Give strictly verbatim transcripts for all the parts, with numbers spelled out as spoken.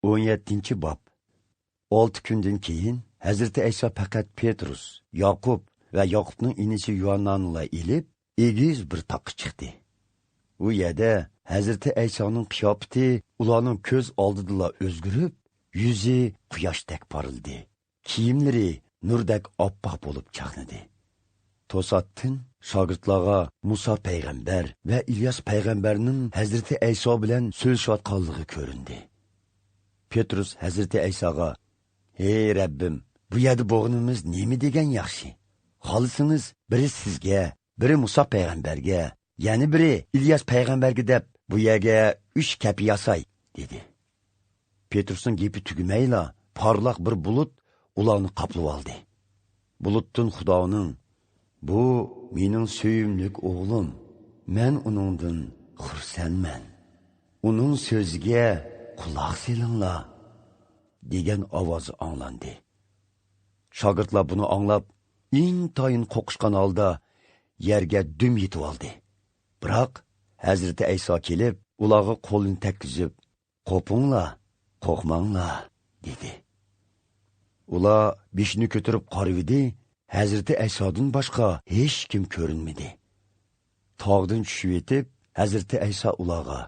ئون يەتتىنچى باب. ئالتە كۈندىن كېيىن ھەزرىتى ئەيسا پەقەت پېترۇس، ياقۇپ ۋە ياقۇپنىڭ ئىنىسى يۇھاننانىلا ئېلىپ، ئېگىز بىر تاغقا چىقتى. ئۇ يەردە ھەزرىتى ئەيسانىڭ قىياپىتى ئۇلارنىڭ كۆز ئالدىدىلا ئۆزگىرىپ، يۈزى قۇياشتەك پارلىدى. كىيىملىرى نۇردەك ئاپئاق بولۇپ چاقنىدى. توساتتىن شاگىرتلارغا مۇسا پەيغەمبەر ۋە ئىلياس پەيغەمبەرنىڭ ھەزرىتى ئەيسا بىلەن سۆزلىشىۋاتقانلىقى كۆرۈندى. پېترۇس ھەزرىتى ئەيساغا، «ھەي رەببىم، بۇ يەردە بولغىنىمىز نېمە دېگەن ياخشى؟ خالىسىڭىز، بىرى سىزگە، بىرى مۇسا پەيغەمبەرگە، يەنە بىرى ئىلياس پەيغەمبەرگە دەپ، بۇ يەرگە ئۈچ كەپە ياساي» دېدى. پېترۇسنىڭ گېپى تۈگىمەيلا، پارلاق بىر بۇلۇت ئۇلارنى قاپلىۋالدى. بۇلۇتتىن خۇدانىڭ، «بۇ مېنىڭ سۆيۈملۈك ئوغلۇم، مەن ئۇنىڭدىن خۇرسەنمەن. ئۇنىڭ سۆزىگە قۇلاق سېلىڭلار» دېگەن ئاۋازى ئاڭلاندى. شاگىرتلار بۇنى ئاڭلاپ، ئىنتايىن قورقۇشقان ھالدا يەرگە دۈم يېتىۋالدى. بىراق ھەزرىتى ئەيسا كېلىپ، ئۇلارغا قولىنى تەگكۈزۈپ، «قوپۇڭلار، قورقماڭلار» دېدى. ئۇلار بېشىنى كۆتۈرۈپ قارىۋىدى، ھەزرىتى ئەيسادىن باشقا ھېچكىم كۆرۈنمىدى. تاغدىن چۈشۈۋېتىپ، ھەزرىتى ئەيسا ئۇلارغا،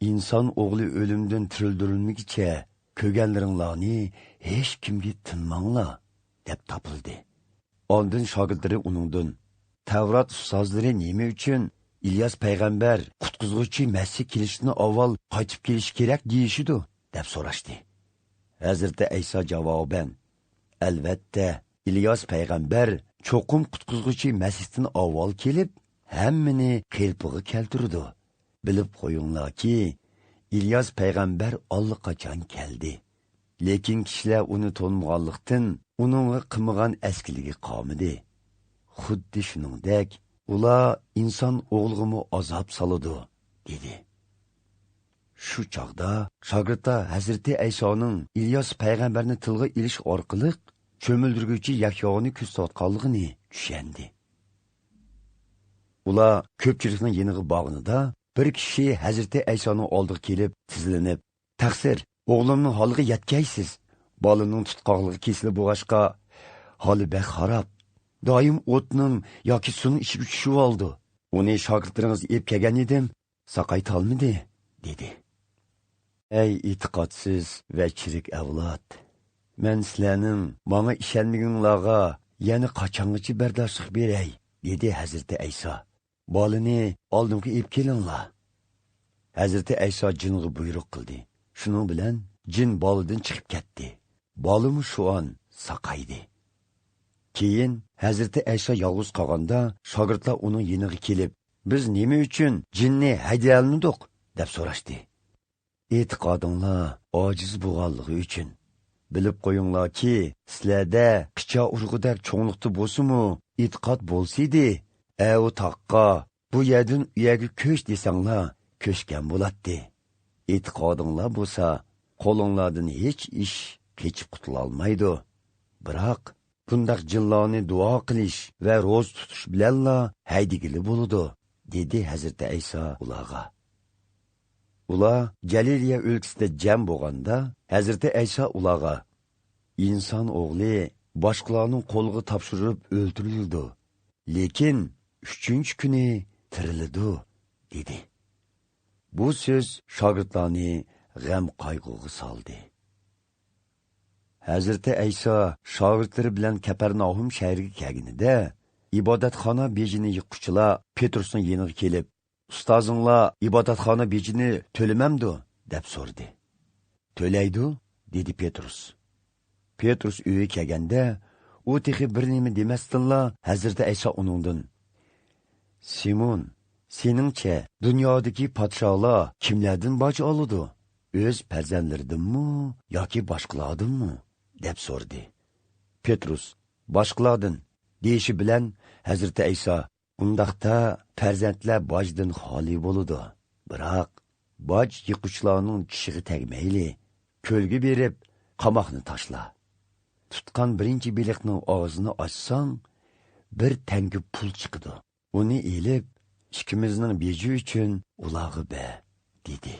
«ئىنسان ئوغلى ئۆلۈمدىن تىرىلدۈرۈلمىگىچە كۆرگەنلىرىڭلارنى ھېچكىمگە تىنماڭلار» دەپ تاپىلدى. ئاندىن شاگىرتلىرى ئۇنىڭدىن، «تەۋرات ئۇستازلىرى نېمە ئۈچۈن ئىلياس پەيغەمبەر قۇتقۇزغۇچى مەسىھ كېلىشتىن ئاۋۋال قايتىپ كېلىشى كېرەك دېيىشىدۇ؟» دەپ سوراشتى. ھەزرىتى ئەيسا جاۋابەن، «ئەلۋەتتە، ئىلياس پەيغەمبەر چوقۇم قۇتقۇزغۇچى مەسىھتىن ئاۋۋال كېلىپ، ھەممىنى قېلىپىغا كەلتۈرىدۇ. بىلىپ قويۇڭلاركى، ئىلياس پەيغەمبەر ئاللىقاچان كەلدى. لېكىن كىشىلەر ئۇنى تونۇمىغانلىقتىن، ئۇنىڭغا قىلمىغان ئەسكىلىكى قالمىدى. خۇددى شۇنىڭدەك، ئۇلار ئىنسان ئوغلىغىمۇ ئازاب سالىدۇ» دېدى. شۇ چاغدا شاگىرتلار ھەزرىتى ئەيسانىڭ ئىلياس پەيغەمبەرنى تىلغا ئېلىش ئارقىلىق چۆمۈلدۈرگۈچى يەھيانى كۆرسىتىۋاتقانلىقىنى چۈشەندى. ئۇلار كۆپچىلىكنىڭ يېنىغا بارغىنىدا، بىر كىشى ھەزرىتى ئەيسانىڭ ئالدىغا كېلىپ تىزلىنىپ، «تەقسىر، ئوغلۇمنىڭ ھالىغا يەتكەيسىز. بالىنىڭ تۇتقاقلىق كېسىلى بولغاچقا، ھالى بەك خاراب. دائىم ئوتنىڭ ياكى سۇنىڭ ئىچىگە چۈشۈۋالىدۇ. ئۇنى شاگىرتلىرىڭىز ئېلىپ كەلگەن ئىدىم، ساقايتالمىدى» دېدى. «ئەي ئېتىقادسىز ۋە چىرىك ئەۋلاد! مەن سىلەرنىڭ ماڭا ئىشەنمىگىنىڭلارغا يەنە قاچانغىچە بەرداشلىق بېرەي؟» دېدى ھەزرىتى ئەيسا. «بالىنى ئالدىمغا ئېلىپ كېلىڭلار.» ھەزرىتى ئەيسا جىنغا بۇيرۇق قىلدى. شۇنىڭ بىلەن جىن بالىدىن چىقىپ كەتتى. بالىمۇ شۇ ئان ساقايدى. كېيىن ھەزرىتى ئەيسا يالغۇز قالغاندا، شاگىرتلار ئۇنىڭ يېنىغا كېلىپ، «بىز نېمە ئۈچۈن جىننى ھەيدىيەلمىدۇق؟» دەپ سوراشتى. «ئېتىقادىڭلار ئاجىز بولغانلىقى ئۈچۈن. بىلىپ قويۇڭلاركى، سىلەردە قىچا ئۇرۇقىدەك چوڭلۇقتا بولسىمۇ ئېتىقاد بولسىدى، ئەۋۇ تاغقا، بۇ يەردىن ئۇ يەرگە كۆچ دېسەڭلار، كۆچكەن بولاتتى. ئېتىقادىڭلار بولسا، قولۇڭلاردىن ھېچ ئىش قېچىپ قۇتۇلالمايدۇ. بىراق، بۇنداق جىنلارنى دۇئا قىلىش ۋە روزا تۇتۇش بىلەنلا ھەيدىگىلى بولىدۇ» دېدى ھەزرىتى ئەيسا ئۇلارغا. ئۇلار جەلىلىيە ئۆلكىسىدە جەم بولغاندا، ھەزرىتى ئەيسا ئۇلارغا، «ئىنسان ئوغلى باشقىلارنىڭ قولىغا تاپشۇرۇپ ئۆلتۈرۈلىدۇ، لېكىن ئۈچىنچى كۈنى تىرىلىدۇ» دېدى. بۇ سۆز شاگىرتلارنى غەم-قايغۇغا سالدى. ھەزرىتى ئەيسا شاگىرتلىرى بىلەن كەپەرناھۇم شەھىرىگە كەلگىنىدە، ئىبادەتخانا بېجىنى يىغقۇچىلار پېترۇسنىڭ يېنىغا كېلىپ، «ئۇستازىڭلار ئىبادەتخانا بېجىنى تۆلىمەمدۇ؟» دەپ سورىدى. «تۆلەيدۇ» دېدى پېترۇس. پېترۇس ئۆيگە كەلگەندە، ئۇ تېخى بىر نېمە دېمەستىنلا، ھەزرىتى ئەيسا ئۇنىڭدىن، «سىمون، سېنىڭچە دۇنيادىكى پادىشاھلار كىملەردىن باج ئالىدۇ؟ ئۆز پەرزەنتلىرىدىنمۇ ياكى باشقىلاردىنمۇ؟» دەپ سورىدى. پېترۇس، «باشقىلاردىن» دېيىشى بىلەن، ھەزرىتى ئەيسا، «ئۇنداقتا پەرزەنتلەر باجدىن خالىي بولىدۇ. بىراق، باج يىغقۇچىلارنىڭ چىشىغا تەگمەيلى، كۆلگە بېرىپ، قاماقنى تاشلا. تۇتقان بىرىنچى بېلىقنىڭ ئاغزىنى ئاچساڭ، بىر تەڭگە پۇل چىقىدۇ. ئۇنى ئېلىپ، ئىككىمىزنىڭ بېجى ئۈچۈن ئۇلارغا بەر» دېدى.